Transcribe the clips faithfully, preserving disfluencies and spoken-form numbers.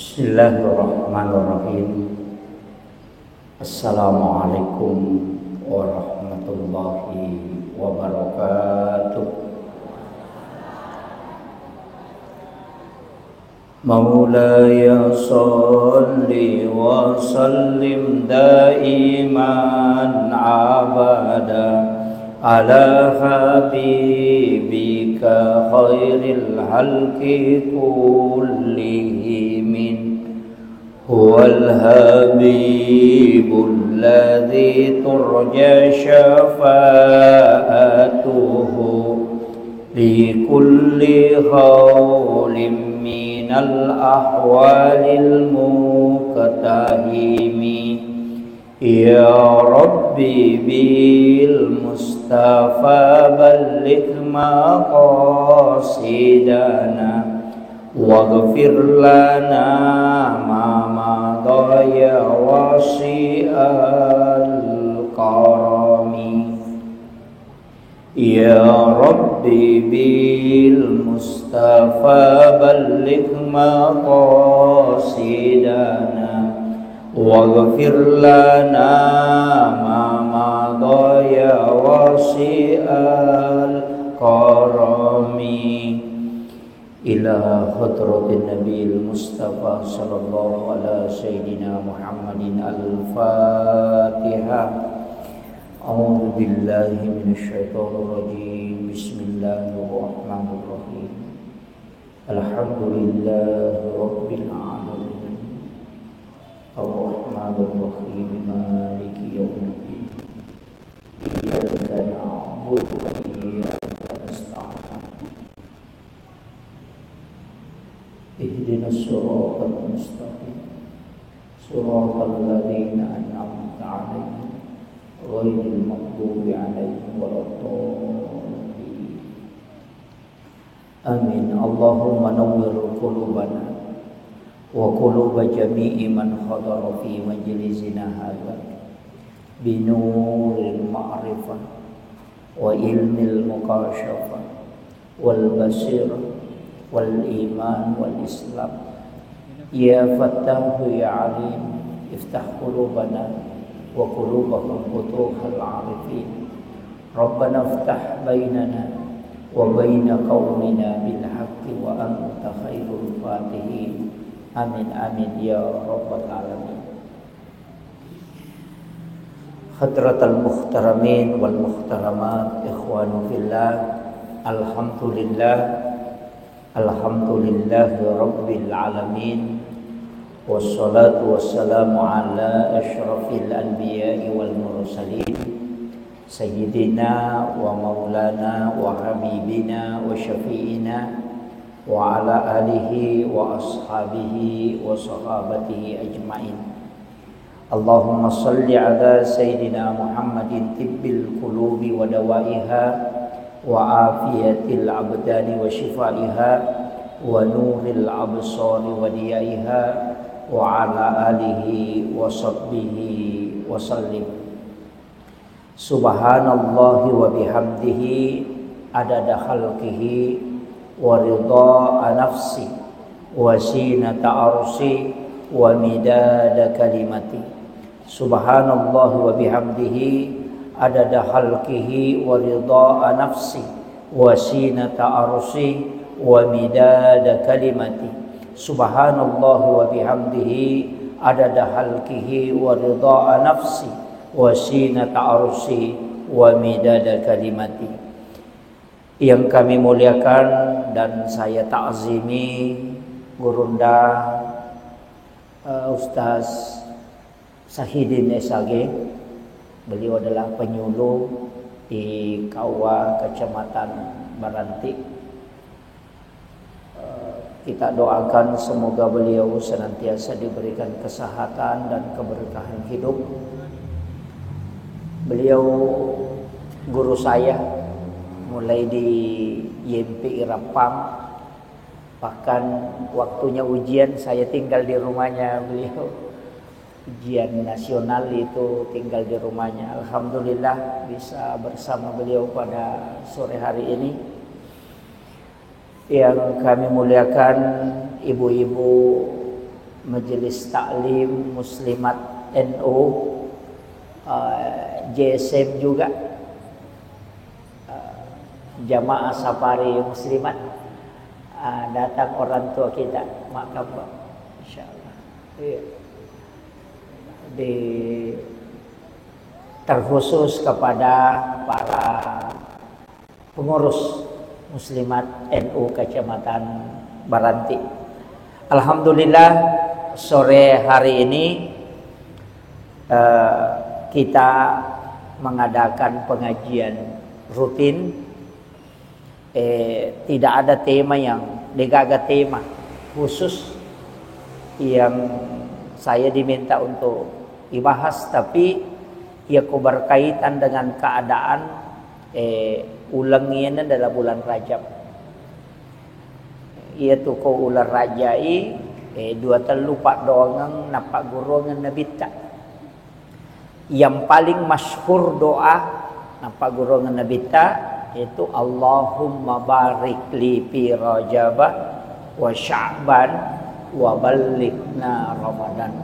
Bismillahirrahmanirrahim. Assalamualaikum warahmatullahi wabarakatuh. مولاي صل وسلم دائما أبدا على حبيبك خير الخلق كلهم. هو الحبيب الذي ترجى شفاعته في كل هول من الأهوال المقتحم. يا رب بالمصطفى بلغ مقاصدنا واغفر لنا ما مضى يا واسع الكرم. يا رب بالمصطفى بلغ مقاصدنا واغفر لنا ما مضى يا واسع الكرم. إلى حضرة النبي المصطفى صلى الله على سيدنا محمد الفاتحة. أعوذ بالله من الشيطان الرجيم. بسم الله الرحمن الرحيم. الحمد لله رب العالمين. الرحمن الرحيم. مالك يوم الدين. إياك نعبد وإياك نستعين. اهدنا الصراط المستقيم. صراط الذين أنعمت عليهم غير المغضوب عليهم ولا الضالين. آمين. اللهم نور قلوبنا وقلوب جميع من حضر في مجلسنا هذا بنور المعرفة وعلم المكاشفة والبصيرة والإيمان والإسلام. يا فتاح يا عليم، افتح قلوبنا وقلوبهم فتوح العارفين. ربنا افتح بيننا وبين قومنا بالحق وأنت خير الفاتحين. آمين، آمين يا رب العالمين. حضرة المحترمين والمحترمات، إخوان في الله، الحمد لله، الحمد لله رب العالمين، والصلاة والسلام على أشرف الأنبياء والمرسلين، سيدنا ومولانا وحبيبنا وشفيعنا وعلى آله وأصحابه وصحابته أجمعين. اللهم صل على سيدنا محمد طب القلوب ودوائها وعافية الأبدان وشفائها ونور الأبصار وضيائها وعلى آله وصحبه وسلم. سبحان الله وبحمده عدد خلقه ورضاء نفسه وزينة عرشه ومداد كلمته. سبحان الله وبحمده عدد خلقه ورضاء نفسه وزينة عرشه ومداد كلمته. سبحان الله وبحمده عدد خلقه ورضاء نفسه وزينة عرشه ومداد كلمته. Yang kami muliakan dan saya ta'zimi Gurunda, eh, Ustaz Sahidin S A G. Beliau adalah penyuluh di K U A Kecamatan Baranti. Eh, kita doakan semoga beliau senantiasa diberikan kesehatan dan keberkahan hidup. Beliau guru saya mulai di Y M P I Rappang. Bahkan waktunya ujian, saya tinggal di rumahnya beliau. Ujian nasional itu tinggal di rumahnya. Alhamdulillah bisa bersama beliau pada sore hari ini. Yang kami muliakan ibu-ibu, Majelis Taklim Muslimat N U, eh, J S M juga, eh, jamaah safari muslimat, eh, datang orang tua kita, Mak Kamba, insyaallah. Iya. Di, terkhusus kepada para pengurus muslimat N U Kecamatan Baranti. Alhamdulillah, sore hari ini, eh, kita mengadakan pengajian rutin. Eh, tidak ada tema yang, degaga tema khusus yang saya diminta untuk dibahas, tapi iya ko berkaitan dengan keadaan, eh, uleng iyana dalam bulan Rajab. Iya tu ko uleng Rajai, eh, dua tellu paddoangeng nappagguruangeng Nabitta. Yang paling masyhur doa nappagguruangeng Nabitta yaitu, "Allahumma barik li fi Rajaba wa Sya'ban wa ballighna Ramadan."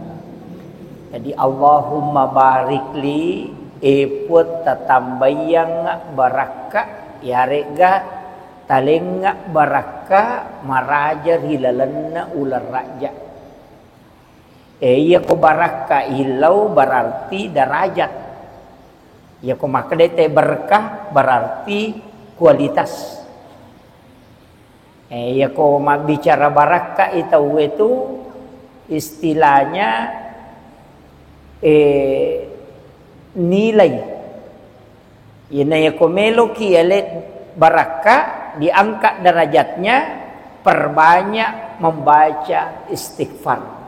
Jadi, "Allahumma barik li," e Puang, tatambaiangnga barakka, yaregga talengnga barakka maraja ri lalenna uleng Rajja. Eh, iya ko barakka illau berarti derajat. Iya ko makkeda te berkah berarti kualitas. Eh, iya ko mabbicara barakka i tauwe tu istilahnya, eh, nilai. Iyana iya ko meloki ele barakka, diangkat derajatnya, perbanyak membaca istighfar.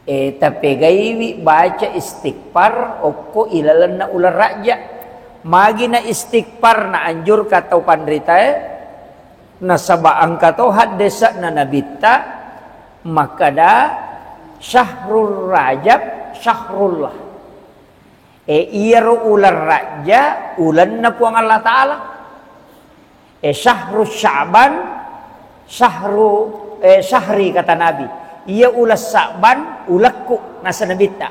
Eh, tapegaiwi baca istighfar okko ilalenna uleng Rajja. Magina istighfar naanjurka tau panritae, nasaba engka to haddese'na Nabitta makkeda, "Syahrul Rajab syahrullah." Eh, iyaro uleng Rajja ulenna Puang Allah Ta'ala. Eh, syahru Sya'ban, syahru, eh, syahri, kata Nabi. Iya uleng Sya'ban ulekku, nasa Nabitta.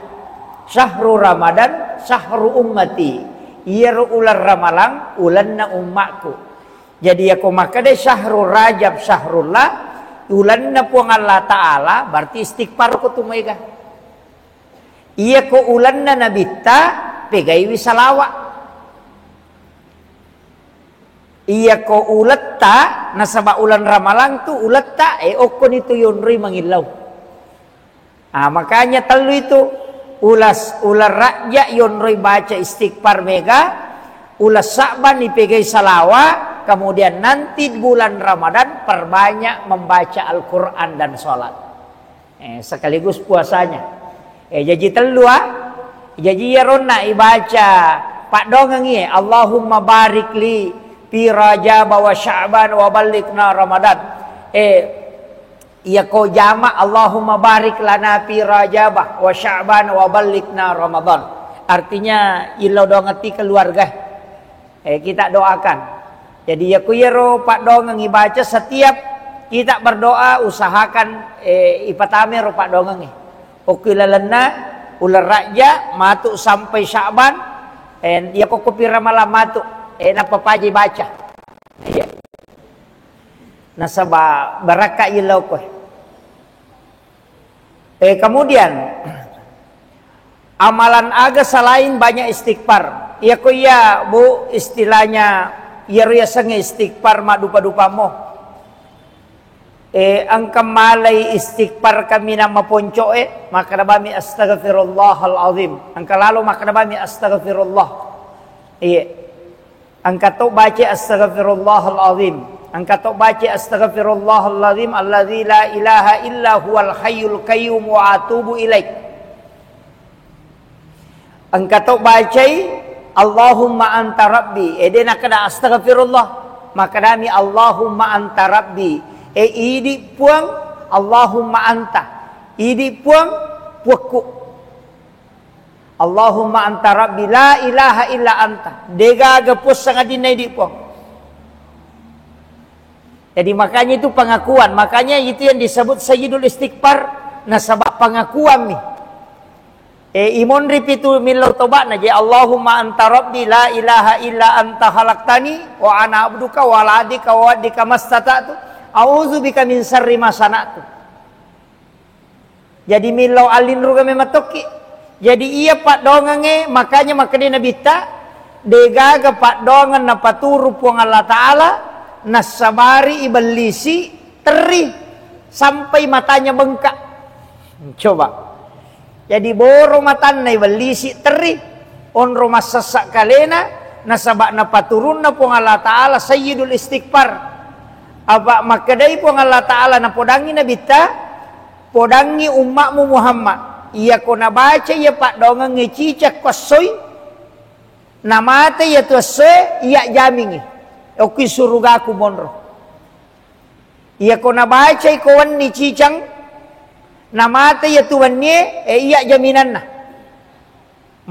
Syahru Ramadan, syahru ummati. Iyaro uleng Ramalang, ulenna ummakku. Jadi, yako makkeda syahru Rajab syahrullah, ulenna Puang Allah Ta'ala, berarti istighfar ko tu maega. Iya ko ulenna Nabitta, pegaiwi salawa. Iya ko uletta, nasaba uleng Ramalang tu uletta, eh, okkoni tu yonroi mangillau. Ah, makanya tellu itu, ulas-, uleng Rajja yonroi baca istighfar mega, uleng Sya'ban ipegai salawa, kemudian nanti bulan Ramadan perbanyak membaca Al-Quran dan sholat. Eh, sekaligus puasanya. Eh, jaji tellu, ah. Jaji iyaronna ibaca paddoangengngi, "Allahumma barik li fi Rajab wa Sya'ban wa ballighna Ramadan." Eh, iya ko jama, "Allahumma barik lana fi Rajab wa Sya'ban wa ballighna Ramadan." Artinya, illau doangeng ti keluarga. Eh, kita doakan. Jadi, iya ku iyaro paddoangeng ibaca, setiap kita berdoa, usahakan, eh, ipatame ro paddoangengnge. Okko ilalenna uleng Rajja, matu sampai Sya'ban, eh, iya ko kopi Ramalang matu, eh, nappa paja ibaca. Iya. Nasaba barakka illau koe. Eh, kemudian, amalan aga selain banyak istighfar? Iya ko iya, Bu, istilahnya, iyaro yasengnge istighfar maddupa-dupamo. Eh, engka malai istighfar kaminang maponco'e, makkeda bami, "Astaghfirullahal azim." Engka lalo makkeda bami, "Astaghfirullah." Iya. Engka to baca, "Astaghfirullahal azim." Engka to baca, "Astaghfirullahal azim alladzi la ilaha illa huwal hayyul qayyum wa atubu ilaik." Engka to bacai, "Allahumma anta rabbi." Eh, de nakkeda, "Astaghfirullah." Makkedami, "Allahumma anta rabbi." Eh, idi Puang, Allahumma anta. Idi Puang, Puakku. "Allahumma anta rabbi la ilaha illa anta." Degaga puang sangadinna idi Puang. Jadi, makanya itu pengakuan, makanya itu yang disebut sayyidul istighfar, nasaba pengakuan mi. Eh, imonri pitu millau toba'na je, "Allahumma anta rabbi la ilaha illa anta khalaqtani wa ana abduka wa ala ahdika wa wa'dika mastata'tu. A'udzubika min syarri ma sana'tu." Jadi millau allinruga memang tokki. Jadi iya paddoangengnge, makanya makkedai Nabitta, degaga paddoangeng napaturu Puang Allah Ta'ala, nassabari ibellisi terri sampai matanya bengkak. Coba. Jadi boro matanna ibellisi terri, onro massessa kalena, nasaba napaturunna Puang Allah Ta'ala sayyidul istighfar. Apa makkedai Puang Allah Ta'ala napodangi Nabitta, "Podangngi umma'mu Muhammad, iyako nabaca iya paddoangengnge cicak ko essoi, namate iyatu essoe, iya jamingi okki surugaku monro. Iyako nabacai ko wenni cicang, namate iyatu wennie, e, iya jaminanna."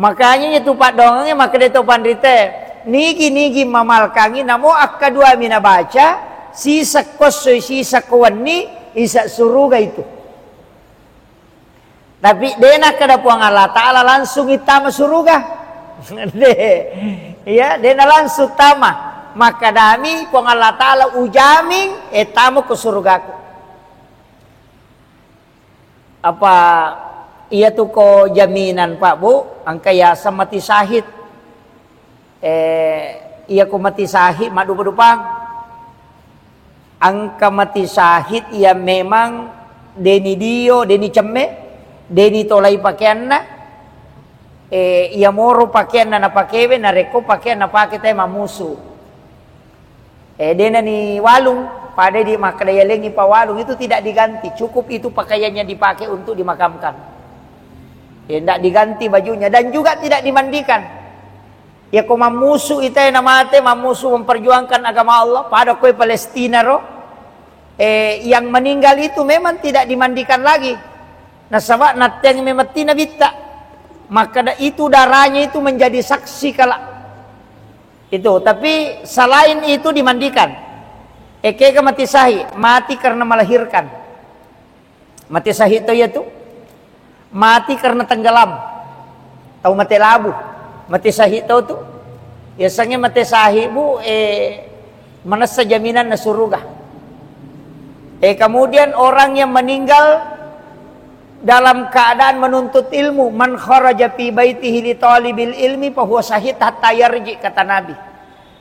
Makanya iyatu paddoangengnge makkeda to panrite, nigi-nigi mamalkangi namo akkaduami nabaca, sisakko essoi sisakko wenni, isa suruga itu. Tapi de nakkeda Puang Allah Ta'ala langsung ittama suruga. De. Iya, de na langsung tama. Makkedami Puang Allah Ta'ala, "Ujamin, e, tama ko surugaku." Apa iyatu ko jaminan, Pak, Bu, engka yaseng mati syahid. Eh, iyako mati syahid maddupa-dupang. Engka mati syahid iya memang deni dio, deni cemme, deni tolai pakeanna. Eh, iya moro pakeanna napakewe, narekko pakean napake tae mamusu. Eh, denani walung, pada di makkeda yalengi pawalung itu tidak diganti, cukup itu pakaiannya dipakai untuk dimakamkan. Ya, tidak diganti bajunya dan juga tidak dimandikan. Ya, ko mammusu ita yang mate, mammusu memperjuangkan agama Allah, pada kue Palestina ro, eh, yang meninggal itu memang tidak dimandikan lagi. Nasaba natteng memetti nabitta. Maka da-, itu darahnya itu menjadi saksi kala itu, tapi selain itu dimandikan. Ekega mati syahid, mati karena melahirkan. Mati syahid to iya tu. Mati karena tenggelam. Tau mate labu. Mati syahid to tu. Yasengnge mati syahid, Bu, eh, manessa jaminan na suruga. Eh, kemudian orang yang meninggal dalam keadaan menuntut ilmu, "Man kharaja fi baitihi li talibil ilmi fahuwa syahid hatta yarji," kata Nabi.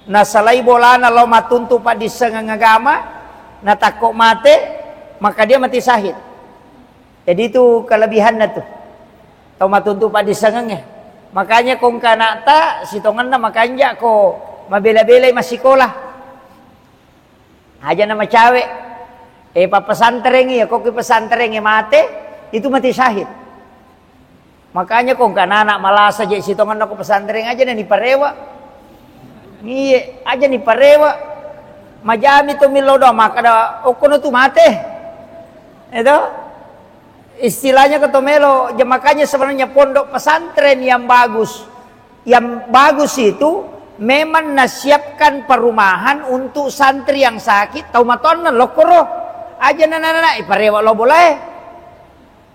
Nasalai bolana lao mattuntu paddissengeng agama, natakko mate, maka dia mati syahid. Jadi itu kelebihanna tu. Tau mattuntu paddissengengnge. Makanya kongka anakta sitongenna makanja ko mabela-belai massikola. Aja na macawe. Eh, pappesantrengi, ya, kokki pesantrengi mate, itu mati syahid. Makanya kongka anak malasa je sitongenna ko pesantren aja na niparewa. Iye, aja niparewa. Majami to millau doang, makkeda okkono tu mate. Itu istilahnya ketomelo, makanya sebenarnya pondok pesantren yang bagus yang bagus itu memang nasiapkan perumahan untuk santri yang sakit, tau matonna lokkoro. Aja nana-nana, eh, parewa lo bolae.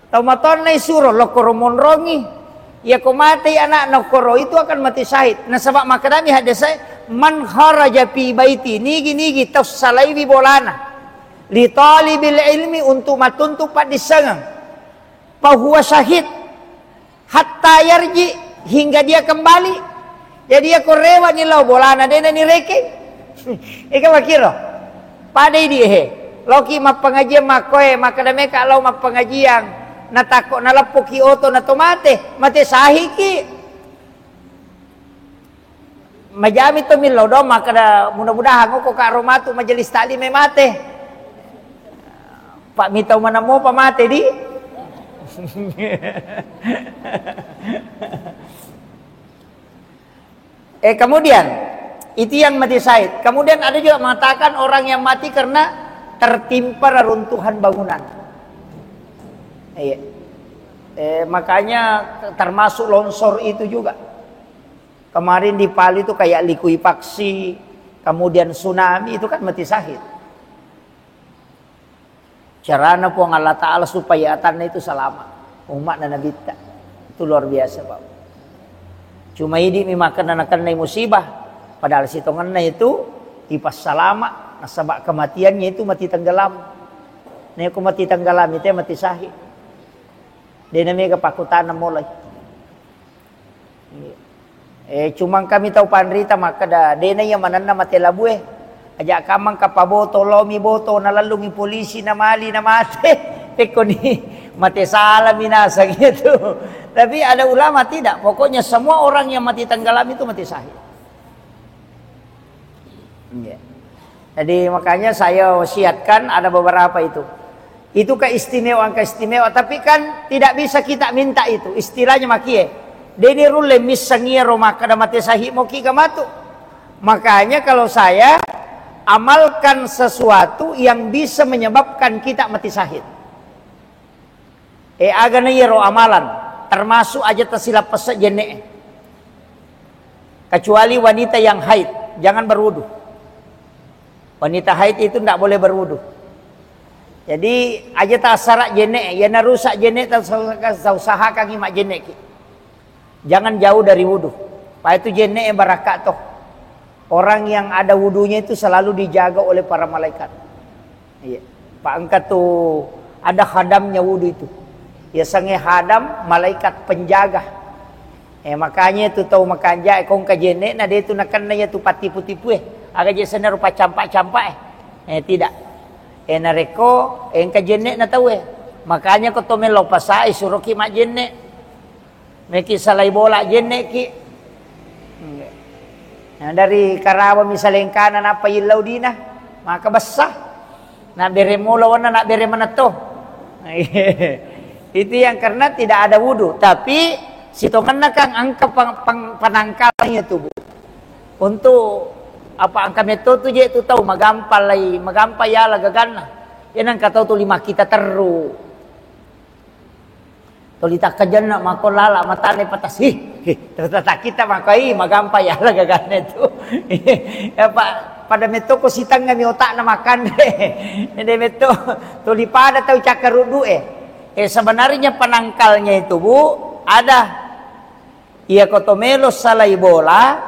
Tau matonna isuro lokkoro monrongi. Iya ko matei anak nokkoro itu akan mati syahid. Nasaba makkedami hadese, "Man kharaja fi baiti," nigi-nigi tau salaiwi bolana. "Li talibil ilmi," untuk mattuntu paddissengeng. Fahuwa syahid. Hatta yarji, hingga dia kembali. Jadi iya ko rewa ni lao bolana dena ni rekeng. Ika makiro. Pada idi he. Loki mappengajian makkoe, makkeda meka lao mappengajian. Natakko naleppoki oto na to mate, mate sahiki. Majami to millau doang makkeda, mudah-mudahan okko ka ro matu majelis taklim e mate. Pak mitau manamo pa mate di. Eh, kemudian itu yang mati syahid. Kemudian ada juga mengatakan orang yang mati karena tertimpa reruntuhan bangunan. Iya. Eh, makanya termasuk longsor itu juga. Kemarin di Palu itu kayak likuifaksi, kemudian tsunami, itu kan mati syahid. Carana Puang Allah Ta'ala supaya atanna itu salama, umma'na Nabitta. Itu luar biasa, Pak. Cuma idi mi makkeda nakennai musibah, padahal sitongenna itu ipassalama, nasaba kematiannya itu mati tenggelam. Neko mati tenggelam itu mati syahid. Dena mega pakkutana mulai. Eh, cumang kami tau panrita makkeda, dena iya manenna mate labue. Aja kamang kapaboto, lomi boto, nalellungi polisi, namali, namate. Pekkoni mate salami naseng itu. Tapi ada ulama tidak. Pokoknya semua orang yang mati tenggelam itu mati syahid. Iya. Jadi makanya saya wasiatkan ada beberapa itu. Itu keistimewaan-keistimewaan, tapi kan tidak bisa kita minta itu. Istilahnya makie, deni rulle misseng iyaro makkeda mate syahid moki ga matu. Makanya kalau saya amalkan sesuatu yang bisa menyebabkan kita mati syahid. Eh, agana iyaro amalan, termasuk aja tasilappessa jenne'e. Kecuali wanita yang haid, jangan berwudu. Wanita haid itu ndak boleh berwudu. Jadi, aja tassara jenne, iyana rusak jenne, tau, tau usahakangi majjenneki. Jangan jauh dari wudu. Pa itu jenne barakka to. Orang yang ada wudunya itu selalu dijaga oleh para malaikat. Iya. Pa engka tu ada khadamnya wudu itu. Ya sange khadam, malaikat penjaga. Eh, makanya itu tau makanja, eh, kong kajenne na de tu nakenna ya tu patipu-tipu eh. Aga je senna rupa campak-campak eh. Eh, tidak. Eh, narekko, eh, engka jenne na tau eh. Makanya ko to melo pasai suroki majjenne. Meki salai bola jenneki. Nah, dari Karawa misalengkana nappa illau dina, maka bessa. Nak bere mula wana, nak bere manetto. Itu yang karena tidak ada wudu. Tapi sitongenna kan engka pang-, pang-, penangkalnya tubuh. Untuk apa engka metto tu je tu tau magampang lai, magampang yala gaganna. Ya nang katau tu lima kita teru. Tuli takkajenna mako lala matane patas. Hi, hi, terus tatakita mako, ih, magampa ya la gaganna tu. Ya, pa-, pada metto ko sitengngami otakna makanre. Nede metto tuli pada tau cakkaruddu e. Eh, sebenarnya penangkalnya itu, Bu, ada. Iya ko to melo salai bola,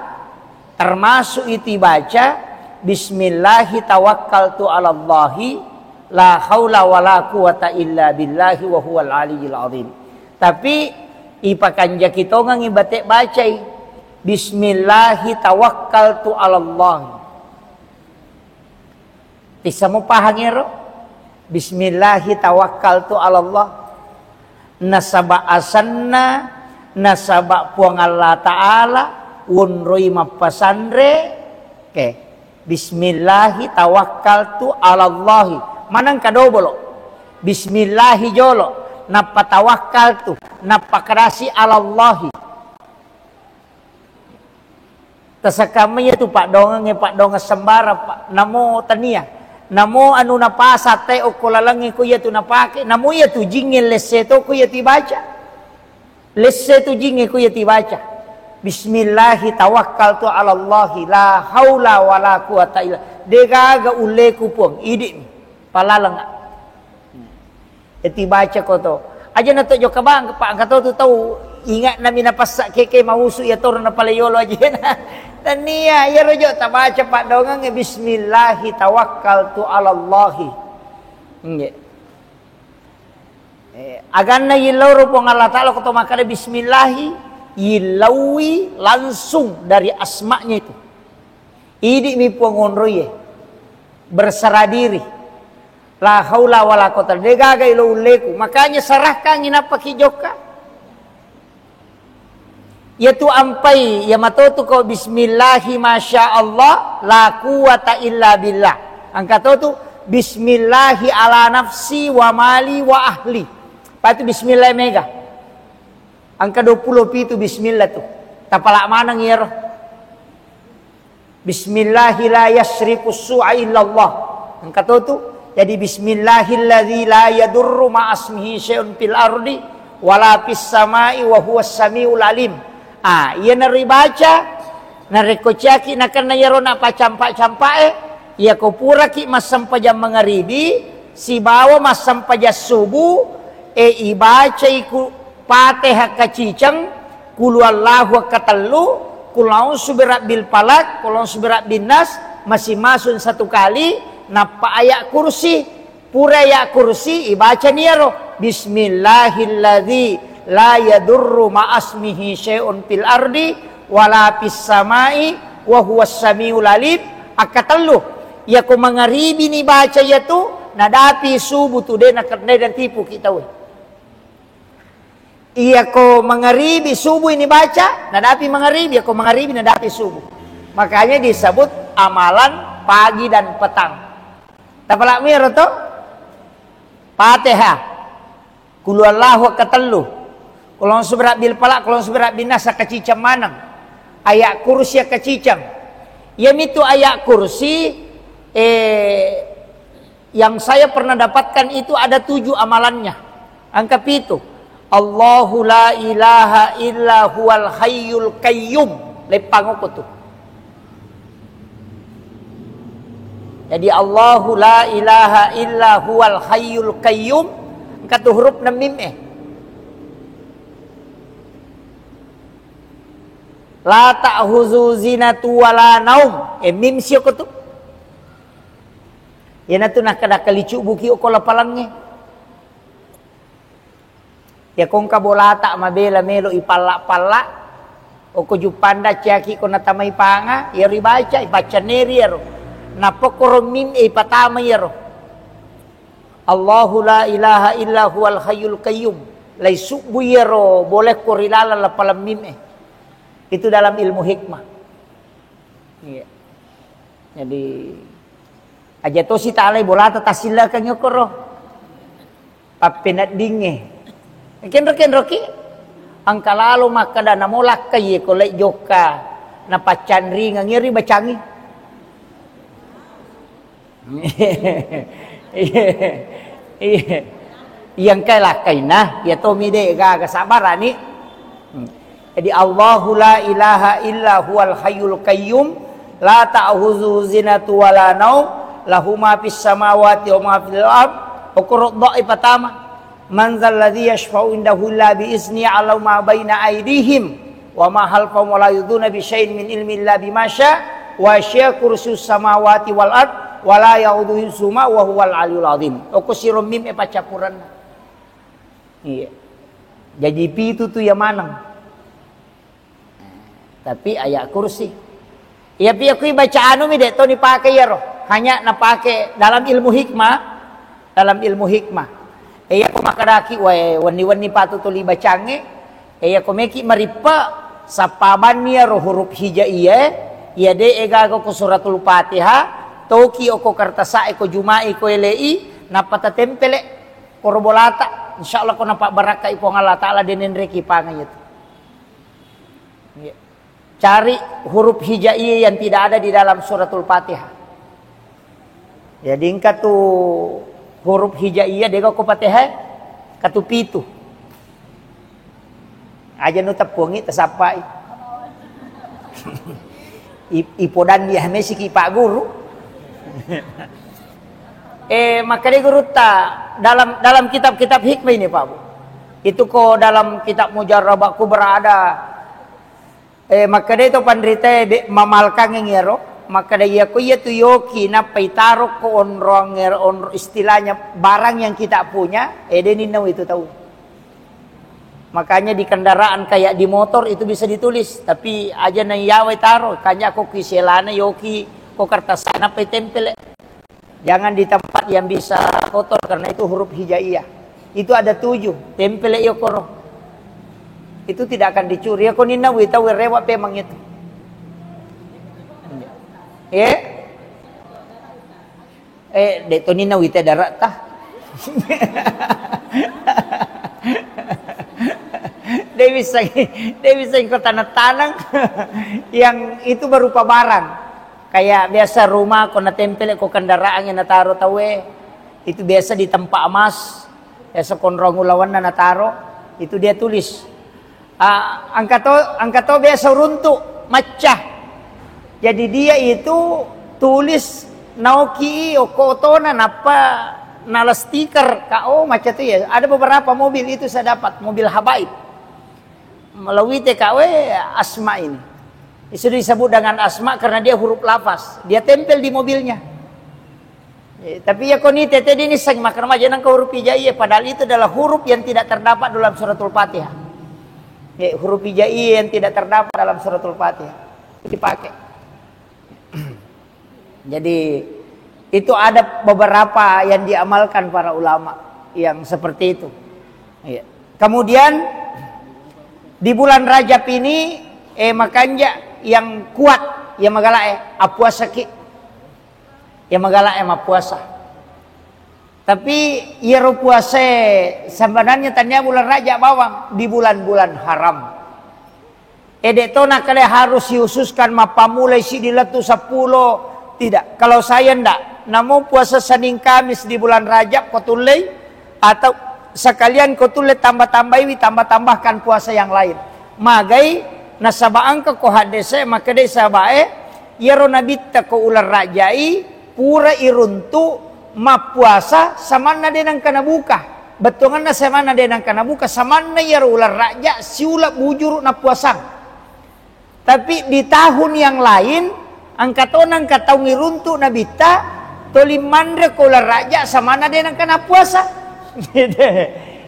termasuk itu ibaca, "Bismillahi tawakkaltu 'alallahi, la haula wala quwata illa billahi wa huwal aliyyil azim." Tapi ipakanjaki tongengi bate bacai, "Bismillahi tawakkaltu 'alallahi." Tissamo pahang ero? "Bismillahi tawakkaltu 'alallah." Nasaba asenna, nasaba Puang Allah Ta'ala wonroi mappasanre. Oke. "Bismillahi tawakkaltu 'alallahi." Maneng kadobolo. "Bismillahi" jolo, nappa "tawakkaltu", nappa kadasi "'alallahi". Tasekkamma iyatu paddongengnge, paddongeng sembarang, Pak. Namo tania. Namo anu napasa te okko lalengnge ko iyatu napake. Namo iyatu jingnge lesse to ko iyatu ibaca. Lesse tu jingnge ko iyatu ibaca. "Bismillahi tawakkaltu 'alallahi la haula wala quwata illa." Degaga ulleku, Puang. Idi'mi. Palalengnga. Eti baca ko to. Aja na to jokka bang, Pak, engka to tu tau ingat nami napassa keke mausu ya toro na pale yolo ajena. Tania, ya rojo tabaca paddongeng, "Bismillahi tawakkaltu 'alallahi." Nggih. Eh, aganna yillau ro Puang Allah Ta'ala ko to makkada bismillahi, yillaui langsung dari asma'nya itu. Idi'mi Puang onroie. Berserah diri. La haula wala quwata, degaga ilo ulleku. Makanya serahkangi nappa ki jokka. Iyatu ampai, iya matotu ko bismillahi masya Allah, la quwata illa billah. Engka totu bismillahi ala nafsi wa mali wa ahli. Patu bismillah mega. Engka dua puluh pitu bismillah tu. Tapala maneng iyaro. Bismillahi la yasrifu su'a illallah. Engka to tu. Jadi, "Bismillahilladzi la yadurru ma'asmihi syai'un fil ardi wala fis sama'i wa huwas samiul alim." Ah, iya naro ibaca, narekko ciaki nakenna iyaro napacampa-campae, iya ko puraki massempajang mangaribi, Sibawa massempajang subuh, e, ibacai ku Fatihah kaciceng, Qul huwallahu katellu, Qul a'udzu birabbil falaq, Qul a'udzu birabbin nas, masing-masing satu kali, nappa ayat kursi. Pura ayat kursi, ibacani iyaro, "Bismillahilladzi la yadurru ma'asmihi syai'un fil ardi wala fis samai wa huwas samiul alim." Akkatellu. Iyako mangaribi ni baca iyatu, nadapi subuh tu de' nakennai dan tipu kita we. Iyako mangaribi subuh ini baca, nadapi mangaribi, iyako mangaribi nadapi subuh. Makanya disebut amalan pagi dan petang. Tapalak miro to? Fatihah. Qul huwallahu katellu. Qul a'udzu birabbil falaq, Qul a'udzu birabbin nas, kaciceng maneng. Ayat kursi kaciceng. Iyamitu ayat kursi, eh, yang saya pernah dapatkan itu ada tujuh amalannya. Angka pitu. Allahu la ilaha illa huwal hayyul qayyum. Leppang okko tu. Jadi, Allahu la ilaha illa huwal hayyul qayyum. Engka tu huruf na mim e. La ta'khuzu zinatu wala naum. Eh, mim sio ko tu. Iyana tu nakkada kalicu buki okko lapalangnge. Iyako engka bolata mabela melo ipalla-palla, okko juppanda ciaki ko natamai panga, iyaro ibaca, ipaccanneri iyaro. Nappa koro mim e ipatama iyaro. Allahu la ilaha illa huwal hayyul qayyum. Laisubbu iyaro bolekko ri laleng lapalang mim e. Itu dalam ilmu hikmah. Iya. Jadi, aja tosi talai bolata tassillakeng okoro. Pappeneddingnge. Kenro-kenroki, engka lalo makkeda namo lakkai ko lai jokka, napaccanringang iyari bacangi. Iya. Iya. Iya engkai lakkaina, iya tomi de gaga sabarani. Hmm. Jadi, Allahu la ilaha illa huwal hayyul qayyum, la ta'khuzuhu sinatun wa la naum, lahu ma fis samawati wa ma fil ard. Okoro doa pertama. Man dzalladzi yasyfa'u indahu illa bi idznihi, ya'lamu ma baina aidihim wa ma khalfahum wa la yuhituna bi syai'in min ilmihi illa bima sya', wasi'a kursiyyuhus samawati wal ard, wa la ya'uduhu hifdzuhuma wa huwal aliyyul azim. Okko siro mim e paccappurenna. Iya. Jaji pitu tu iya maneng. Tapi ayat kursi. Iyapi akui baca anu mi de' to nipake iyaro. Hanya napake dalam ilmu hikmah. Dalam ilmu hikmah. E, iyako makkadaki, wae, wenni-wenni patu tuli bacangnge. E, iyako meki marippa, sappa banni iyaro huruf hijaiyah, iya de' e gaga ko suratul Fatihah, toki okko kertasa'e ko juma'i ko ele'i, nappa tatempele koro bolata. Insyaallah ko napabbarakkai Puang Allah Ta'ala de' nenreki pangeng iyatu. Iya. Cari huruf hijaiyah yang tidak ada di dalam suratul Fatihah. Jadi engka tu huruf hijaiyah de' gaga ko Fatihah, engka tu pitu. Aja nu teppungi tasappai. I-, ipodanni mesiki Pak Guru. Eh, makkeda gurutta dalam, dalam kitab-kitab hikmah ini, Pak Bu. Itu ko dalam kitab Mujarrabat Kubra ada, eh, makkeda to panrita be-, mamalkang iyaro, makkeda iyako iyatu yoki nappa itaro ko onrong ero, onro-, istilahnya barang yang kita punya, eh, de' ninna itu tau. Makanya di kendaraan kayak di motor itu bisa ditulis, tapi aja na iyawai taro, kanya ko kiselana yoki ko kertas nappa itempele. Jangan di tempat yang bisa kotor, karena itu huruf hijaiyah. Itu ada tujuh, tempele yokoro. Itu tidak akan dicuri. Iyako ninna wita werewa pemang itu. Eh? Eh, de' to ninna wita darat ta. De' bisa, de' bisa ko tanang-tanang yang itu berupa barang. Kayak biasa rumah ko natempele ko kendaraan yang nataro tauwe, itu biasa di tempat emas, biasa konrong ulawanna nataro, itu dia tulis. Ah, engka to, engka to biasa runtu, macca. Jadi dia itu tulis naoki okko otona nappa Nala stiker K O macam itu ya. Ada beberapa mobil itu saya dapat, mobil habaib. Melalui T K W Asma ini. Sudah disebut dengan Asma karena dia huruf lafaz. Dia tempel di mobilnya. Eh, tapi ya koni tete ini seng makan aja nang huruf hijaiyah, padahal itu adalah huruf yang tidak terdapat dalam suratul Fatihah. Ya, huruf hijaiyah yang tidak terdapat dalam suratul Fatihah. Dipakai. Jadi, itu ada beberapa yang diamalkan para ulama yang seperti itu. Iya. Kemudian, di bulan Rajab ini, eh, makanja yang kuat, ya magala, eh, apuasaki. Ya magala, eh, mapuasa. Tapi, iyaro puasa sebenarnya tania bulan Rajab bawang, di bulan-bulan haram. Eh, de' to nakkeda harus dihususkan mappammulai siddi lettu seppulo. Tidak. Kalau saya ndak, namo puasa Senin Kamis di bulan Rajab ko tullei, atau sekalian ko tulle tambah-tambaiwi, tambah-tambahkan puasa yang lain. Magai, nasaba engka ko haddese makkedai sahabae, iyaro nabitta ko uleng Rajai, pura iruntu mappuasa samanna de' nengka nabuka. Bettuanganna samanna de' nengka nabuka, samanna iyaro uleng Raja siuleng bujuru nappuasang. Tapi di tahun yang lain, engka to nengka taung iruntu nabitta, toli manre ko uleng Raja samanna de' nengka nappuasa.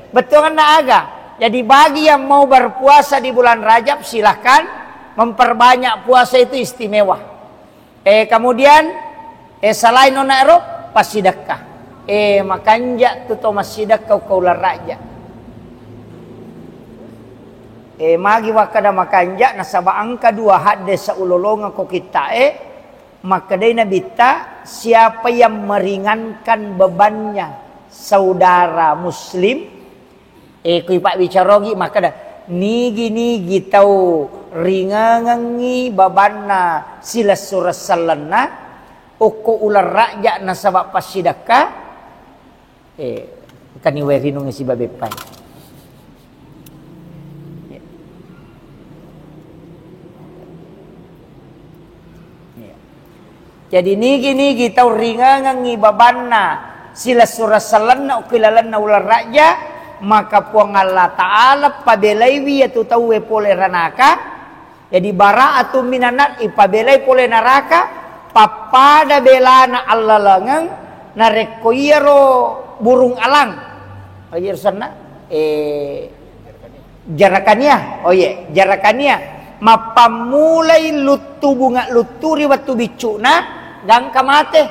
Bettuanganna aga. Jadi bagi yang mau berpuasa di bulan Rajab, silahkan memperbanyak puasa itu istimewa. Eh, kemudian, eh, selain onna ero, passidekka. Eh, makanja tu to massidekka ko uleng Raja. Eh, magi wakkeda makanja, nasaba engka dua hadde saulolonga ko kitta e, makkedai nabitta, siapa yang meringankan bebannya saudara muslim, Eh, kui pabbicarogi makkeda, nigi-nigi tau ringangengngi babanna silessureng sellenna, okko uleng Raja nasaba passidekka, eh, kani wae rinungngi siba beppai. Iya. Iya. Jadi, nigi-nigi tau ringangengngi babanna silessureng sellenna okko ilalenna uleng Raja, maka Puang Allah Ta'ala pabelaiwi iyatu tauwe pole ranaka. Jadi, bara'atun minan nar, ipabelai pole naraka, pappada belana allalengeng narekko iyaro burung alang. Aja senna, eh, Jarakania, oh iye, jarakania. Mappammulai luttu bunga luttu ri wettu biccu'na, gangka mate.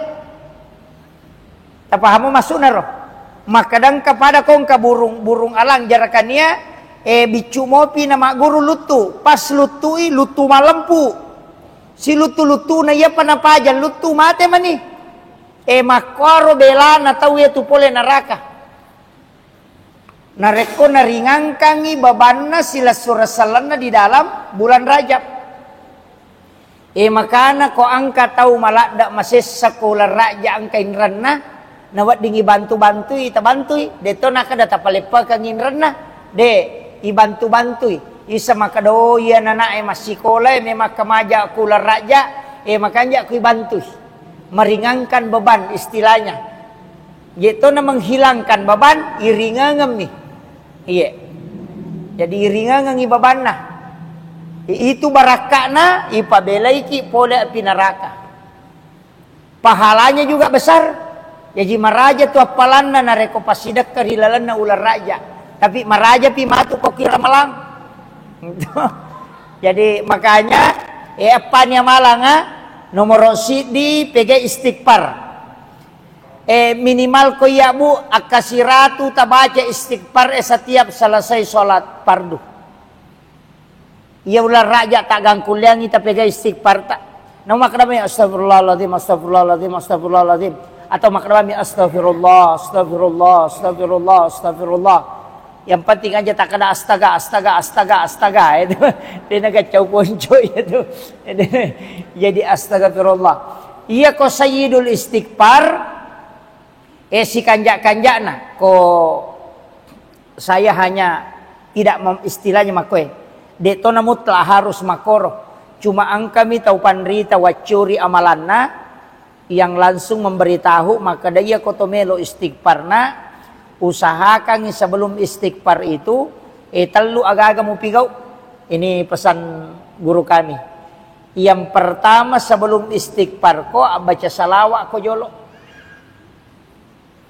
Tapahamu maksudna ro? Makkadangka pada kongka burung, burung alang jarakania, eh, biccu mopi na magguru luttu. Pas luttui, luttu malempu. Si luttu-luttuna iyapa napajang luttu, mate mani. Eh, makkuaro belana tau iya tu pole naraka. Narekko naringangkangngi babanna silessureng sellenna di dalam bulan Rajab. E, makana ko engka tau maladde masessa ko uleng Rajab engka inrenna, nawedding ibantu-bantui, tabantui, de'to nakkeda tapaleppekeng inrenna, de, ibantu-bantui. Isa makkeda, oh, iya nanae massikola e memang kamaja ko uleng Rajab, e, makanja ko ibantui. Meringankan beban istilahnya. Iye to na menghilangkan beban, iringangemmi. Iye. Jadi iringangengi bebanna. I-, itu barakka'na ipabelaiki pole api neraka. Pahalanya juga besar. Jaji maraja tu appalanna narekko passidekka ri lalenna uleng Rajab. Tapi marajapi matu ko ki Ramalang. Jadi makanya, eh, appani amalanga, nomoro siddi pega istighfar. Eh, minimal ko iya, Bu, akkasiratu tabaca istighfar, eh, setiap selesai sholat fardu. Iya uleng Rajab taggangkulleangi tapega istighfar ta. Nau makkadami astagfirullahaladzim, astagfirullahaladzim, astagfirullahaladzim. Atau makkadami astagfirullah, astagfirullah, astagfirullah, astagfirullah. Yang penting aja takkeda astaga, astaga, astaga, astaga. Itu. Dia naga cau ponco itu. Jadi astagfirullah. Iya ko sayyidul istighfar, eh, sikanja-kanjana. Ko saya hanya tidak mem-, istilahnya makkoe. De'to na mutlak harus makkoro. Cuma engkami tau panrita waccuri amalanna, yang langsung memberitahu, makkeda iya ko to melo istighfarna, usahakangi sebelum istighfar itu, eh, tellu agaga mupigau. Ini pesan guru kami. Yang pertama, sebelum istighfar ko, baca salawat ko jolo.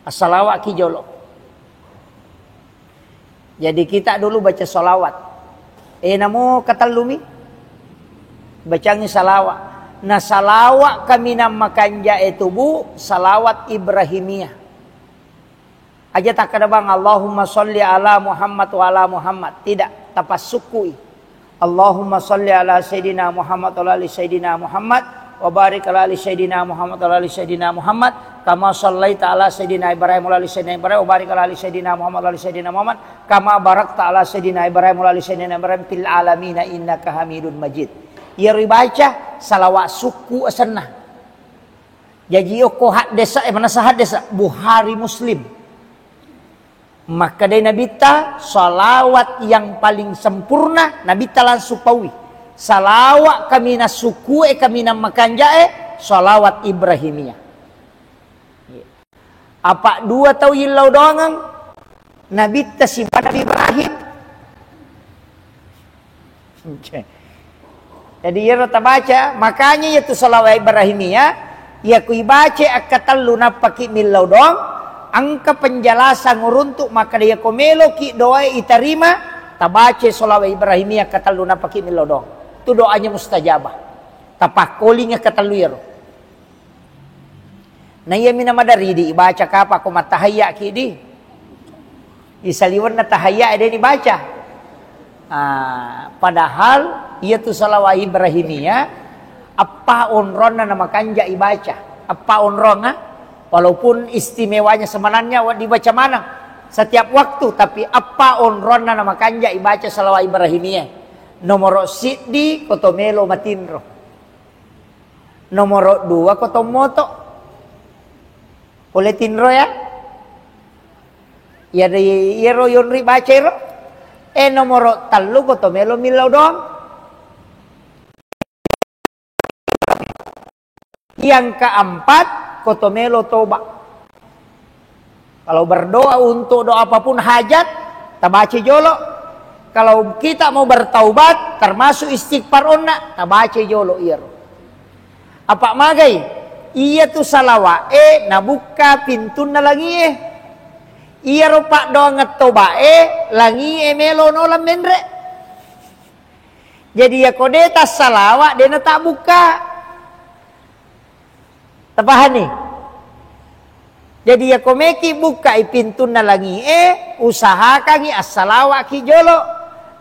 Assalawat ki jolo. Jadi kita dulu baca salawat. Eh, namo katellumi, bacangi salawat. Nah, salawat kaminang makanja e tubu, salawat Ibrahimiyah. Aja takkeda bang, "Allahumma sholli ala Muhammad wa ala Muhammad." Tidak, tapassukkui. "Allahumma sholli ala Sayyidina Muhammad wa ala ali Sayyidina Muhammad, wa barik ala ali Sayyidina Muhammad wa ala ali Sayyidina Muhammad, kama shallaita ala Sayyidina Ibrahim wa ala ali Sayyidina Ibrahim, wa barik ala ali Sayyidina Muhammad wa ala ali Sayyidina Muhammad, kama barakta ala Sayyidina Ibrahim wa ala ali Sayyidina Ibrahim fil alamina innaka Hamidun Majid." Iyaro ibaca salawat sukku asenna. Jaji okko haddesa, eh, manasa haddesa, Bukhari, Muslim. Makkedai Nabitta, salawat yang paling sempurna, Nabitta langsung paui. Salawat kaminang sukue, kaminang makanjae, salawat Ibrahimiyah. Apa dua tau yillau doangeng, Nabitta sibawa Nabi Ibrahim. Oke. Jadi iyaro tabaca, makanya iyatu salawat Ibrahimiyah, iya ku ibaca akkatellu nappaki millau doang, engka penjelasan uruntuk makkeda iya ko meloki doae itarima, tabaca salawat Ibrahimiyah akkatellu nappaki millau doang. Tu doanya mustajabah. Tapakkoling akkatellu iyaro. Na iyami na maderri di ibaca kapa ko mattahayya ki di. Isaliwenna tahayya de ni baca. Ah, padahal iyatu salawat Ibrahimiyah appa onronna na makanja ibaca. Appa onronna, walaupun istimewanya sebenarnya wa-, dibaca maneng setiap waktu, tapi appa onronna na makanja ibaca salawat Ibrahimiyah. Nomoro siddi ko to melo matinro. Nomoro dua ko to moto. Pole tinro ya. Iya de, iyaro yonri baca iro. Eh, nomoro tellu ko to melo millau doang. Yang keempat, ko to melo toba. Kalau berdoa untuk doa apapun hajat, tabaca jolo. Kalau kita mau bertaubat, termasuk istighfar onna, tabaca jolo iyaro. Apa magai? Iyatu salawat e nabukka pintunna langie. Iyaro paddoangeng toba e, langie melo nola menre. Jadi iyako de tassalawat, de natabukka. Tapahani? Jadi, iyako meki bukkai pintunna langie, usahakangi assalawaki jolo.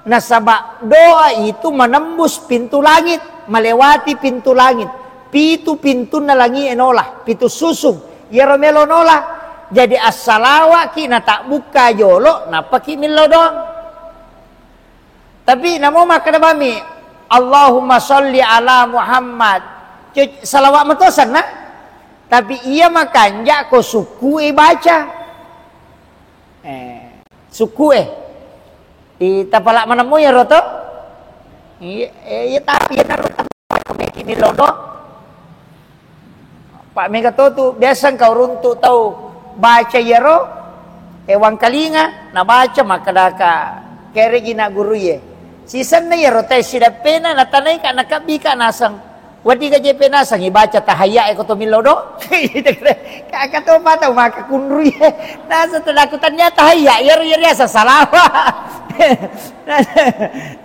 Nasaba doa itu menembus pintu langit, melewati pintu langit. Pitu pintunna langie nola, pitu susung. Iyaro melo nola. Jadi, assalawaki natabukka jolo, nappaki millau doang. Tapi namo makkeda bami, "Allahumma sholli ala Muhammad." Cu-, salawat meto senna. Tapi iya makanja ko sukku e baca. Eh, sukku e. Di tapala manemmu ya roto? Iya, eh, iya, tapi ya naro meki millau doang. Pak mega to tu, biasa engka uruntu tau baca iyaro, eh, wangkalinga, nabaca makkedaka, kereji na guru ye. Sisenna iyaro tae sidappena, natanaika, nakabbika naseng. Wedding gajepe naseng, ibaca tahayya e ko to millau do. Kaka to patau maka kunru ye. Naseng tadaku tania tahayya, iyaro, iyaro riaseng salawa.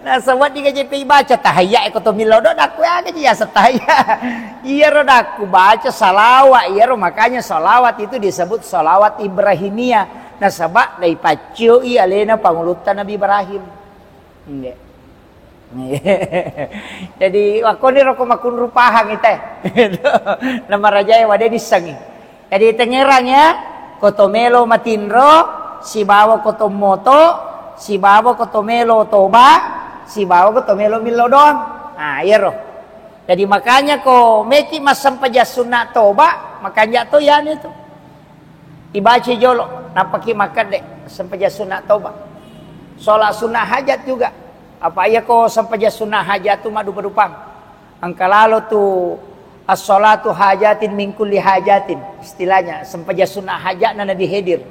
Nasaba wedding gajepe ibaca tahayya e ko to millau do, dakku aga ji yaseng tahayya. Iyaro dakku baca salawat, iyaro makanya salawat itu disebut salawat Ibrahimiyah. Nasaba daipaccoi alena pangulutta Nabi Ibrahim. Nggih. Jadi, wakkoni roko makunru pahang ite. Namarajae wade dissengi. Jadi, tengngerang ya, ko to melo matinro, sibawa ko to moto, sibawa ko to melo toba, sibawa ko to melo millau doang. Nah, iyaro. Jadi, makanya ko meki massempajang sunna toba, makanja to yani tu. Ibaca jolo, nappaki makkedde, sempajang sunna toba. Sholat sunnah hajat juga. Apa iya ko sempajang sunna hajat tu maddupa-dupang. Engka lalo tu As-sholatu hajatin min kulli hajatin, istilahnya sempajang sunnah hajatna Nabi Khidir.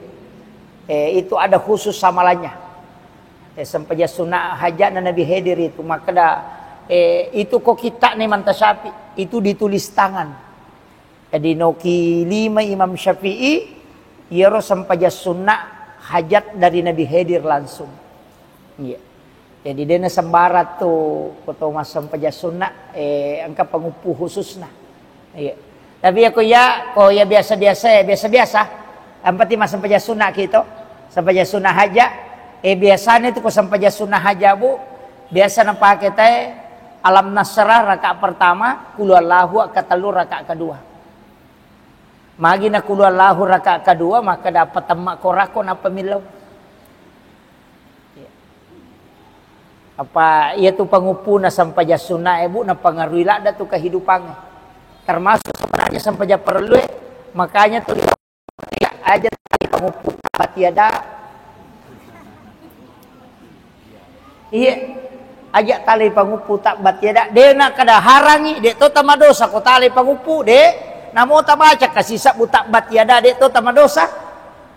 Eh, itu ada khusus amalannya. Eh, sempajang sunnah hajatna Nabi Khidir itu, makkeda, eh, itu ko kitta'na Imam Tasyafi, itu ditulis tangan. Jadi noki lima Imam Syafi'i, iyaro sempajang sunnah hajat dari Nabi Khidir langsung. Iya. Jadi dena sembarang tu ko to massempajang sunnah, eh, engka panguppu khususna. Iya. Tapi ya ko ya, ko ya biasa-biasa, ya biasa-biasa. Yang penting massempajang sunnah kita, sempajang sunnah haja. Eh, biasanya tu ko sempajang sunnah haja, Bu, biasa napake te Alam Nasrah rakaat pertama, Qul Huwallahu rakaat telu, rakaat kedua. Magi na Qul Huwallahu rakaat kedua, maka dapat temma korako napa millau. Apa iya tu panguppuna sempajang sunnah e, Bu, napangaruhi ladda tu kehidupannya. Termasuk sebenarnya sempajang perlu e, makanya tu aja tali panguppu tabbat yada. Iya, aja tali panguppu tabbat yada. De na kada harangi, de to tamadosa ko tali panguppu, de. Namo tabaca kasi sabbu tabbat yada, de to tamadosa.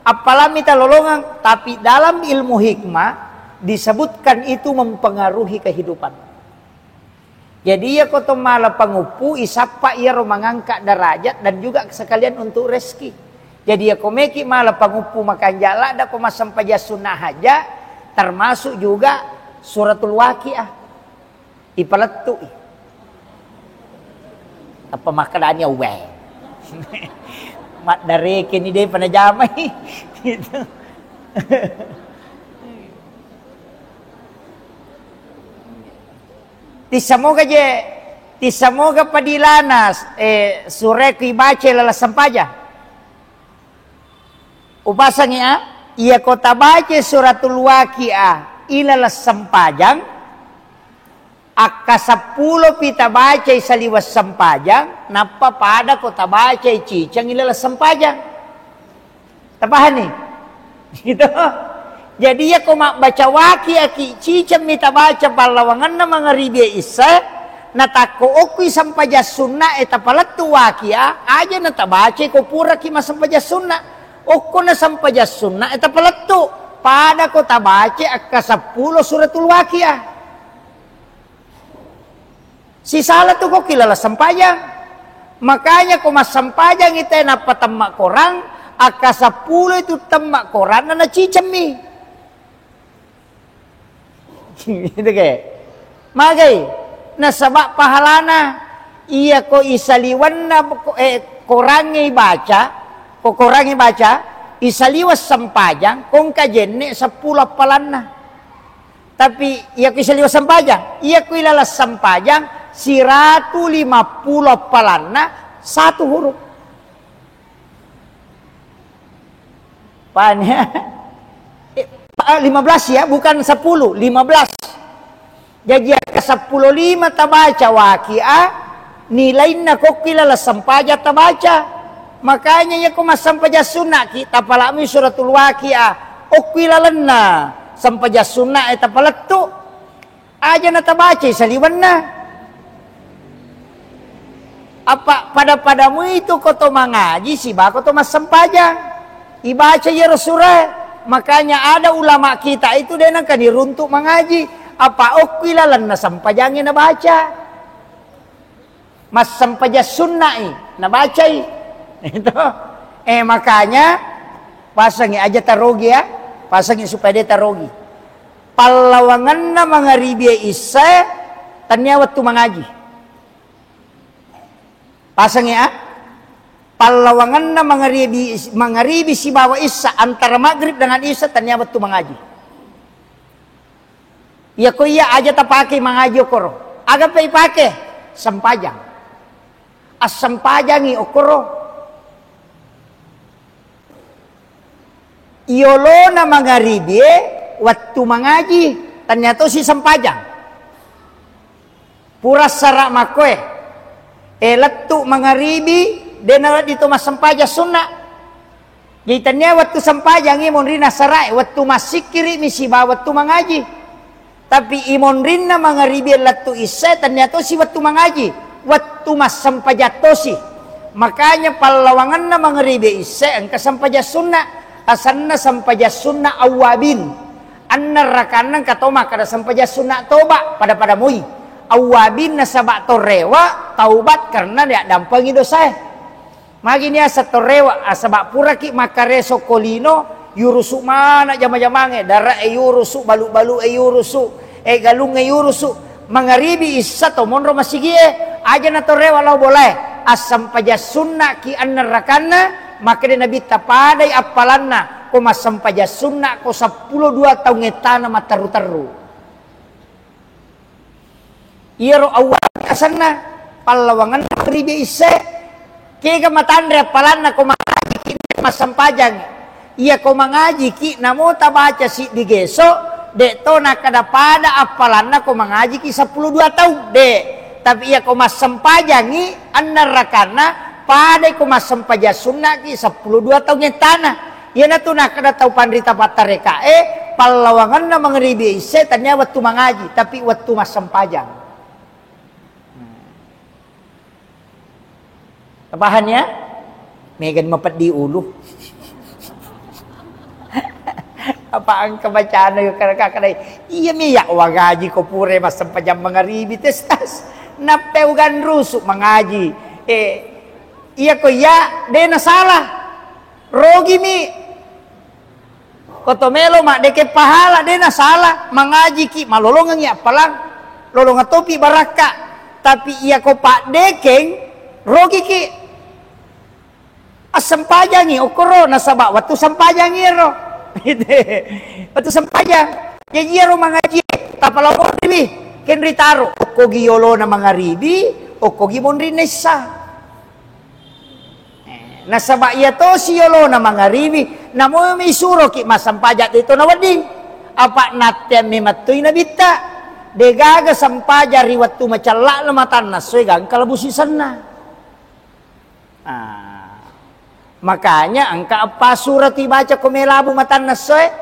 Apalagi talolongang, tapi dalam ilmu hikmah disebutkan itu mempengaruhi kehidupan. Jadi, iya ko to mala panguppu, isappa iyaro mangangkat derajat dan juga sekalian untuk rezeki. Jadi, iya ko meki mala panguppu makanja ladda ko massempajang sunnah haja, termasuk juga suratul Waqiah. Ipalettu'i. Apa makkedani, "Weh." Maddarekeni de panajamai. Gitu. Tissamoga je, tissamoga padilana, eh, surae ku ibaca laleng sempajang. Upasangi a, iya ko tabaca suratul Waqiah ilaleng sempajang, akka seppulo pi tabacai saliweng sempajang, nappa pada ko tabacai ciceng ilaleng sempajang. Tapahani? Gitu. Jadi, iya ko mabbaca Waqiah ki, cicemmi tabaca pallawangenna mangaribi e isya, natakko okkui sempajang sunna e tapalettu Waqiah, aja na tabaca ko puraki massempajang sunna. Okko na sempajang sunna e tapalettu, pada ko tabaca akka seppulo suratul Waqiah. Sisala tu ko kilala sempajang. Makanya ko massempajang ite nappa temma korang, akka seppulo itu temma koranna nacicemmi. Gitu ke? Magai? Nasaba pahalana iya ko isaliwenna, eh, korangnge ibaca, ko korangnge ibaca, isaliweng sempajang, ko engka jenne seppulo appalanna. Tapi iya ku isaliweng sempajang, iya ku ilaleng sempajang, siratu lima pulo appalanna satu huruf. Paham ya? Eh, pa-, lima belas ya, bukan sepuluh, lima belas. Jaji akka seppulo lima tabaca Waqiah, nilainna kokki laleng sempajang tabaca. Makanya iya ko massempajang sunna ki, tapalami suratul Waqiah. Okki lalenna sempajang sunna e tapalettu. Aja na tabacai saliwenna. Apa pada-padamu itu ko to mangaji siba ko to massempajang. Ibaca iyaro sura. Makanya ada ulama kita itu de nengka diruntuk mangaji. Apa okki lalenna sempajangnge nabaca. Massempajang sunna'i, nabacai. Itu. Eh, makanya, pasangi aja tarogi ya. Pasangi supaya de tarogi. Pallawangenna mangaribi e isya, tania wettu mangaji. Pasangi a. Pallawangenna mangaribi, mangaribi sibawa isya, antara maghrib dengan isya, tania wettu mangaji. Iya ko iya aja tapake mangaji okoro. Aga pe ipake? Sempajang. Assempajangi okoro. Iyolona mangaribie wettu mangaji, tania tosi sempajang. Pura sara makkoe, e, lettu mangaribi, de nawedding to massempajang sunna. Jadi tania wettu sempajangi monrina sarae, wettu massikkiri mi sibawa wettu mangaji. Tapi imonrinna mangaribi lettu issae tania tosi wettu mangaji. Wettu massempajang tosi. Makanya pallawangenna mangaribi isse engka sempajang sunna. Asenna sempajang sunna awwabin. Enneng rakanna engka to makkeda sempajang sunna toba, pada-pada moi. Awwabin nasaba torewa, taubat karena diaddampengi dosae. Magi niaseng torewa, asaba puraki makkareso ko lino, yurusu mana jama-jamangnge, dara e yurusu, balu-balu e yurusu, e galung e yurusu. Mangaribi issa to monro masigi e, aja na torewa lao bolae. Assempajang sunna ki enneng rakanna, makkeda Nabitta padai appalanna ko massempajang sunna ko seppulo dua taung ettana matteru-teru. Iyaro awwal asenna, pallawangenna mangaribi isse. Kega matanre appalanna ko mangajiki massempajang. Iya ko mangajiki namo tabaca siddi geso, de to nakkeda pada appalanna ko mangajiki seppulo dua taung, de. Tapi iya ko massempajangi enneng rakanna, padai ko massempajang sunnaki seppulo dua taung ettana. Iyanatu nakkeda tau panrita pattarekae, pallawangenna mangaribi isse tania wettu mangaji, tapi wettu massempajang. Tapahang ya? Megani mapeddi ulu. Apa engka bacana yo kada-kada. Iya mi ya wangaji ko pura massempajang mangaribi testas. Nappe uganrusu mangaji. Eh, iya ko iya, de na salah. Rogi mi. Ko to melo maddeke pahala, de na salah. Mangajiki, malolongengi appalang. Lolongeng topi barakka. Tapi iya ko paddekeng, rogiki. Assempajangi, okkoro, nasaba wettu sempajangi ero. Wettu sempajang. Jaji iyaro mangaji, tapalamonriwi. Kenri taro, okkogi yolona mangaribi, okkogi monri nessa. Eh, nasaba iya tosi yolona mangaribi, namomi suroki massempajang de to nawedding. Apa natteang memettui nabitta. Degaga sempajang ri wettu macella'na matanna essoe gangka labu sisenna. Ah, makanya engka eppa sura tu ibaca ko melabu matanna essoe,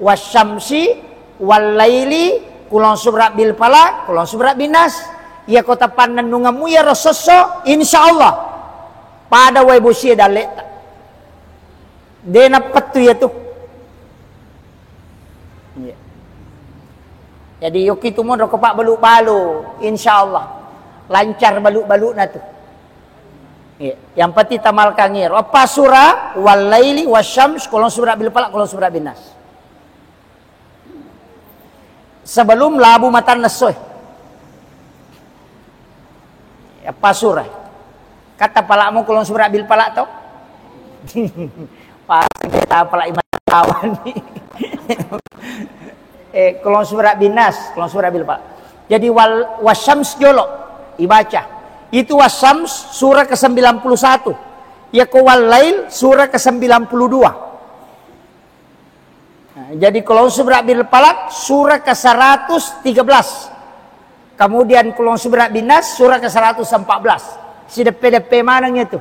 wasyamsi, wallaili, kulon subra bil falaq, kulon subra bin nas. Iya ko tapannennungemmu iyaro sosso, insya Allah pada wae bosie dalleta. De nappettu iya tu. Iya. Jadi yokki tu monro ko pabbalu-balu, insya Allah lancar balu-baluna tu. Iya. Yang penting tamalkangi ro. Apa sura, wallaili, wasyams, kulon subra bil falaq, kulon subra bin nas. Sebelum labu matanna essoe. Apa sura. Kata palakmu kulon subra bil falaq to? Pasti kita palak iman tawani. Eh, kulon subra bin nas, kulon subra bil falaq. Jadi wal, wasyams jolo ibaca. Itu wasyams surah ke sembilan puluh satu. Ya ko wallail surah ke sembilan puluh dua. Nah, jadi kulon subra bil falaq surah ke seratus tiga belas. Kemudian kulon subra bin nas surah ke seratus empat belas. Sideppe-deppe maneng itu.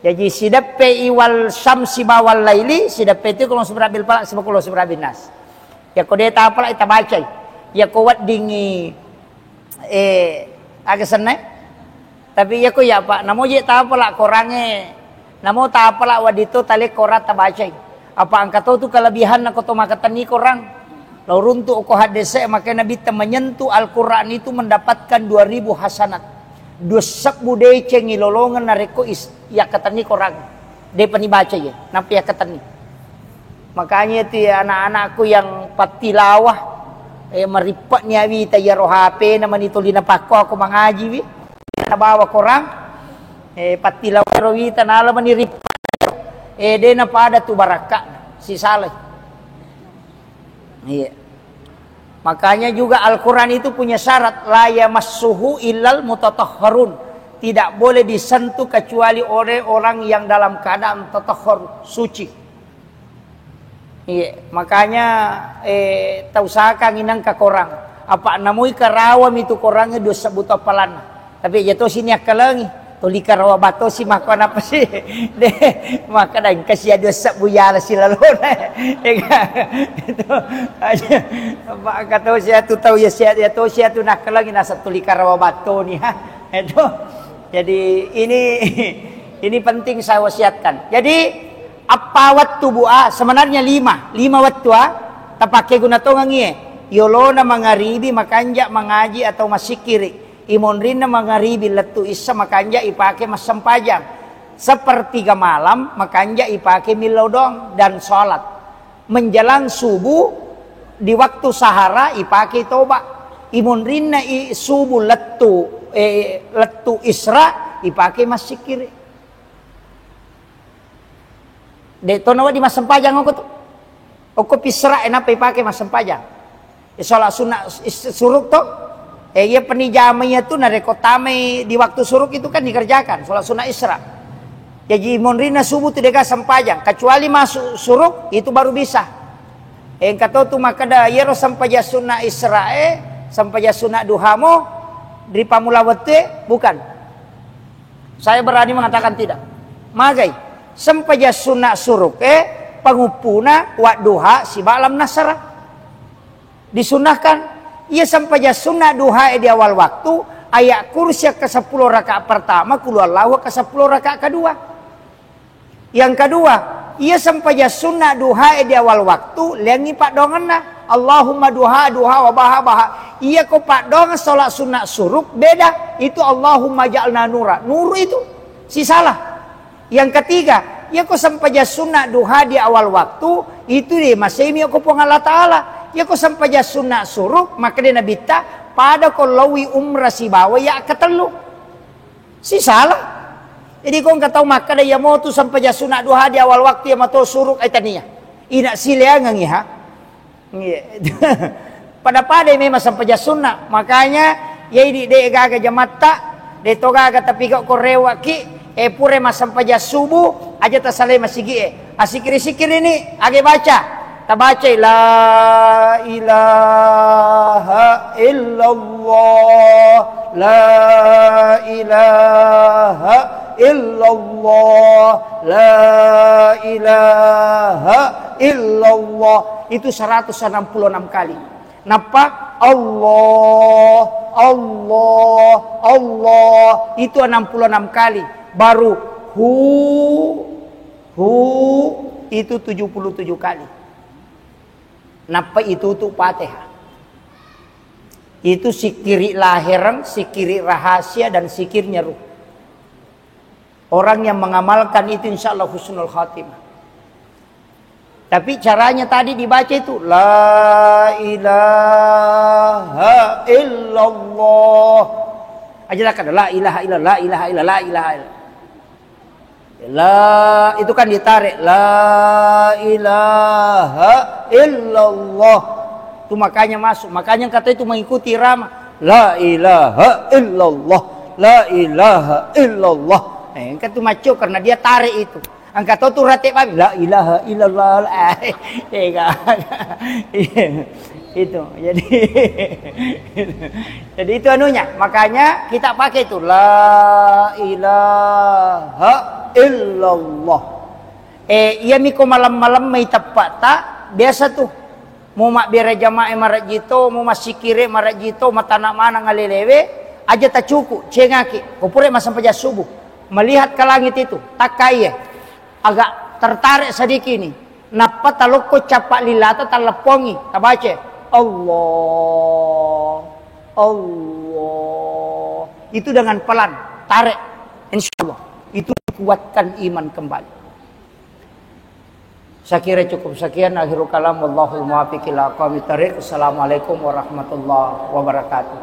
Jadi sideppe iwal syamsi bawal laili, sideppe itu kulon subra bil falaq siba kulon subra bin nas. Ya ko de tapalak tabacai. Ya ko weddingi, eh, aga senna. Tapi iya ko iya, Pak, namo je tapalak korangnge, namo tapalak wadito tale korang tabacai. Apa engka to tu kelebihanna ko to makkatenni korang. Lao runtu ko haddese, makanya Nabitta menyentuh Al-Quran itu mendapatkan dua ribu hasanat. Dua sebbu deceng ilolongeng narekko is, yakkatenni korang. Depa ni baca ye, nappa yakkatenni. Makanya itu ya anak-anakku yang pattilawah, eh, marippa'ni awita iyaro H P na mani tuli napakko aku mangaji wi. Nabawa korang, eh, pattilawah ro wita nala mani rippa. Eh, de napada tu barakka. Sisalai. Iya. Makanya juga Al-Quran itu punya syarat, la yamassuhu illal mutatahharun. Tidak boleh disentuh kecuali oleh orang yang dalam keadaan tatahhar, suci. Iya, makanya, eh, tausahakan inangka korang. Apa namui karawa mitu korangnya dua sebut apalanna. Tapi aja tosi ni akkalengi. Tuli karawa battosi makko napa si? De, makkeda engka sia dua sebbu yala silalona. Ega. Itu aja. Apa kata sia tu tau ya sia, ya to sia tu nakkalengi nasa tuli karawa battoni, ha. Itu. Jadi ini ini penting saya wasiatkan. Jadi appa wettu, Bu, ah, sebenarnya lima, lima wettu, ah, tapake guna tongengi, eh. Yolona mangaribi makanja mangaji atau massikkiri. Imonrinna mangaribi lettu issa makanja ipake massempajang. Sepertiga malam makanja ipake millau doang dan sholat. Menjelang subuh, di waktu sahara ipake toba. Imonrinna i subuh lettu, eh, lettu isra ipake massikkiri. De' to nawedding massempajang okko tu. Okko pisra e nappa ipake massempajang. E, sholat sunnah is-, suruk to. E, iya penijama iya tu narekko tamai di waktu suruk itu kan dikerjakan sholat sunnah isra. Jaji monrinna subuh tu dega sempajang, kecuali masuk suruk itu baru bisa. E, engka to tu makkeda iyaro sempajang sunnah isra e, sempajang sunnah duha mo ri pammula wettu e, bukan. Saya berani mengatakan tidak. Magai, sempajang sunnah suruk e, panguppuna wadduha siba alam nasara. Disunnahkan, iya sempajang sunnah duha e di awal waktu, ayat kursi ke sepuluh rakaat pertama, qul huwallahu ke sepuluh rakaat kedua. Yang kedua, iya sempajang sunnah duha e di awal waktu, leangi paddoangenna. Allahumma duha, duha, wa baha, baha. Iya ko paddoangeng sholat sunnah suruk, beda. Itu Allahumma ja'alna nura. Nuru itu. Sisalah. Yang ketiga, iya ko sempajang sunnah duha di awal waktu, itu di masemi ko Puang Allah Ta'ala. Iya ko sempajang sunnah suruk, maka dia Nabitta, pada ko lawi umrah sibawa ya ketellu. Sisalah. Jadi ko engka tau makkeda iya motu sempajang sunnah duha di awal waktu iya mato suruk ai tania. Ina sileangengi ha. Iya. Pada-pada memang sempajang sunnah. Makanya iya idi de gaga jamatta, de to gaga tapi kok ko rewaki, e pura massempajang subuh aja tasalai masigi e. Asikiri-sikiri ni age baca. Tabacai, "La ilaha illallah, la ilaha illallah, la ilaha illallah." Itu seratus enam puluh enam kali. Nappa, "Allah, Allah, Allah." Itu enam puluh enam kali. Baru, "Hu, hu," itu tujuh puluh tujuh kali. Nappa itutu Fatihah. Itu sikiri lahereng, sikiri rahasia, dan sikirnya ruh. Orang yang mengamalkan itu insya Allah husnul khatimah. Tapi caranya tadi dibaca itu, "La ilaha illallah." Aja lah kada, "La ilaha illallah, la ilaha illallah, la ilaha illallah." La, itu kan ditarik. "La ilaha illallah." Itu makanya masuk. Makanya kata itu mengikuti irama. "La ilaha illallah. La ilaha illallah." Eh, engka tu macco karena dia tarik itu. Engka to tu rate babi. "La ilaha illallah." Eh, eh, itu. Jadi, jadi itu anunya. Makanya kita pakai itu, "La ilaha illallah." Eh, iya miko malam-malam mai teppa'ta, biasa tu. Mu mabbere jamae marajito, mu massikire marajito, matana manang alelewe, aja tacuku, cengaki. Ko pura massempajang subuh, melihat ke langit itu, takkai e. Agak tertarik sedikit ini. Nappa talokko cappa lilata talleppongi, tabaca, "Allah, Allah." Itu dengan pelan, tarik. Insya Allah, itu kuatkan iman kembali. Saya kira cukup sekian, akhirul kalam, wallahul muwaffiq ila aqwamit thariq. Assalamualaikum warahmatullahi wabarakatuh.